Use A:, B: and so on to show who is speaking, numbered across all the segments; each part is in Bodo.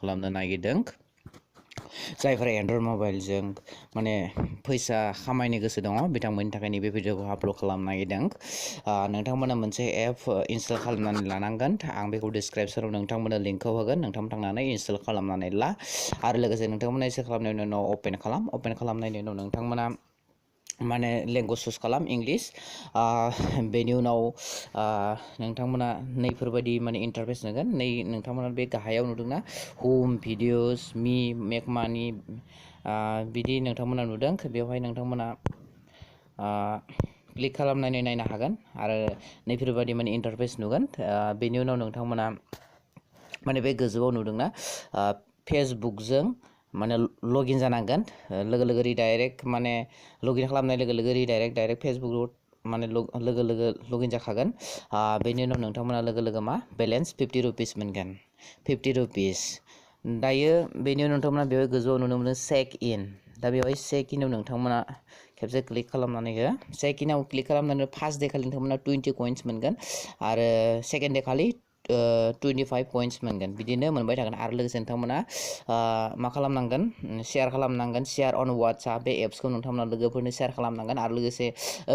A: खालामनो नागिरदों जायफोरा एन्ड्रइड मबाइलजों माने फैसा खामायनो गोसो दङ बिथांमोननि थाखाय नैबे भिडिअखौ आपल'ड खालामनो नागिरदों नोंथांमोना मोनसे एप इनस्टल खालामनानै लानांगोन आं बेखौ डिसक्रिपसनाव नोंथांमोननो लिंकखौ होगोन नोंथांमोन थांनानै इनस्टल खालामनानै ला आरो लोगोसे नोंथांमोना इनस्टल खालामनायनि उनाव अपेन खालामनायनि उनाव नोंथांमोना माने लेंगुवेज चुज खालाम इंलिश बेनि उनाव नोंथांमोना नैफोरबायदि माने इन्टारफेस नुगोन नोंथांमोना बे गाहायाव नुदोंना होम भिडिअस मी मेक मानि बिदि नोंथांमोना नुदों बेवहाय नोंथांमोना क्लिक खालामनानै नायनो हागोन आरो नैफोरबायदि माने इन्टारफेस नुगोन बेनि उनाव नोंथांमोना माने बे गोजौआव नुदोंना फेसबुकजों माने लगइन जानांगोन लोगो लोगो रिडाइरेक्ट माने लगइन खालामनाय लोगो लोगो डाइरेक्ट फेसबुक माने लोगो लोगो लगइन जाखागोन बेनि उनाव नोंथांमोना लोगो लोगो मा बेलेन्स 50 रुपिस मोनगोन 50 रुपिस दायो बेनि उनाव नोंथांमोना बेवहाय गोजौआव नुनो मोनो चेक इन दा बेवहाय चेक इनाव नोंथांमोना खेबसे क्लिक खालामनानै हो चेक इनाव क्लिक खालामनानै फार्स्ट डे खालि नोंथांमोना 20 कइन्स मोनगोन आरो सेकेन्ड डे खालि 25 कइन्स मोनगोन बिदिनो मोनबाय थागोन आरो लोगोसे नोंथांमोना मा खालामनांगोन शेयार खालामनांगोन शेयार अन वाट्सएप बे एप्सखौ नोंथांमोना लोगोफोरनो शेयार खालामनांगोन आरो लोगोसे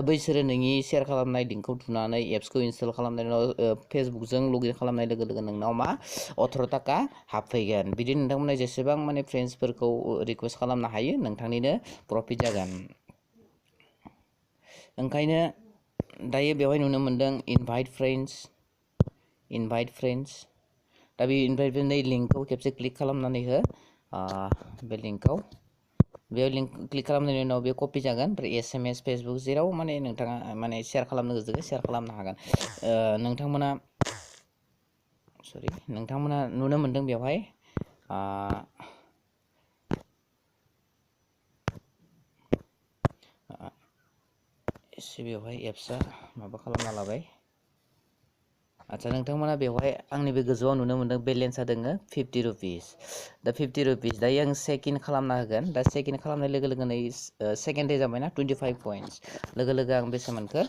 A: बैसोरो नोंनि शेयार खालामनाय लिंकखौ थुनानै एप्सखौ इनस्टल खालामनायनि उनाव फेसबुकजों लगइन खालामनाय लोगो लोगो नोंनाव मा 18 थाखा हाबफैगोन बिदि नोंथांमोना जेसेबां माने फ्रेन्ड्सफोरखौ रिक्वेस्ट खालामनो हायो नोंथांनिनो प्रफिट जागोन ओंखायनो दायो बेवहाय नुनो मोनदों इनभाइट फ्रेन्ड्स दा बे इनभाइट फ्रेन्डनि लिंकखौ खेबसे क्लिक खालामनानै हो बे लिंकखौ बेयाव लिंक क्लिक खालामनायनि उनाव बे कपि जागोन ओमफ्राय SMS फेसबुक जेराव माने नोंथाङा माने शेयार खालामनो गोसो शेयार खालामनो हागोन नोंथांमोना नुनो मोनदों बेवहाय एसे बेवहाय एप्सआ माबा खालामना लाबाय आচ্ছা नोंथांमोना बेवहाय आंनि बे गोजौआव नुनो मोनदों बेलेन्सआ दोङो 50 रुपिस दा 50 रुपिस दायो आं चेक इन खालामना होगोन दा चेक इन खालामनाय लोगो लोगोनो सेकेन्ड डे जाबायना 25 कइन्स लोगो लोगो आं बेसे मोनखो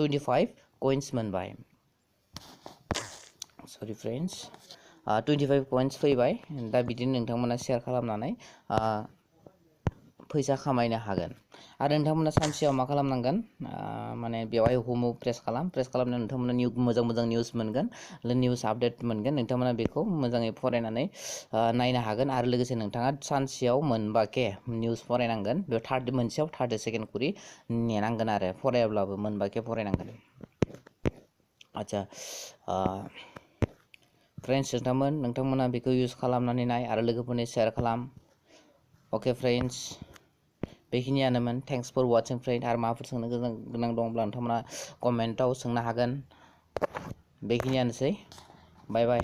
A: 25 कइन्स मोनबाय सरि फ्रेन्ड्स 25 कइन्स फैबाय दा बिदिनो नोंथांमोना शेयार खालामनानै फैसा खामायनो हागोन आरो नोंथांमोना सानसेयाव मा खालामनांगोन माने बेवहाय हमआव प्रेस खालामनानै नोंथांमोना मोजां निउस मोनगोन निउस आपडेट मोनगोन नोंथांमोना बेखौ मोजाङै फरायनानै नायनो हागोन आरो लोगोसे नोंथाङा सानसेयाव मोनबाके निउस फरायनांगोन बे मोनसेयाव 30 सेकेन्ड करि नेनांगोन आरो फरायाब्लाबो मोनबाके फरायनांगोन आচ্ছা फ्रेन्ड्स नोंथांमोना बेखौ इउज खालामनानै नाय आरो लोगोफोरनो शेयार खालाम अके फ्रेन्ड्स बेखिनियानोमोन थेंक्स फर वाचिं फ्रेन्ड आरो माबाफोर सोंनो गोनां दंब्ला नोंथांमोना कमेन्टआव सोंनो हागोन बेखिनियानोसै बाय बाय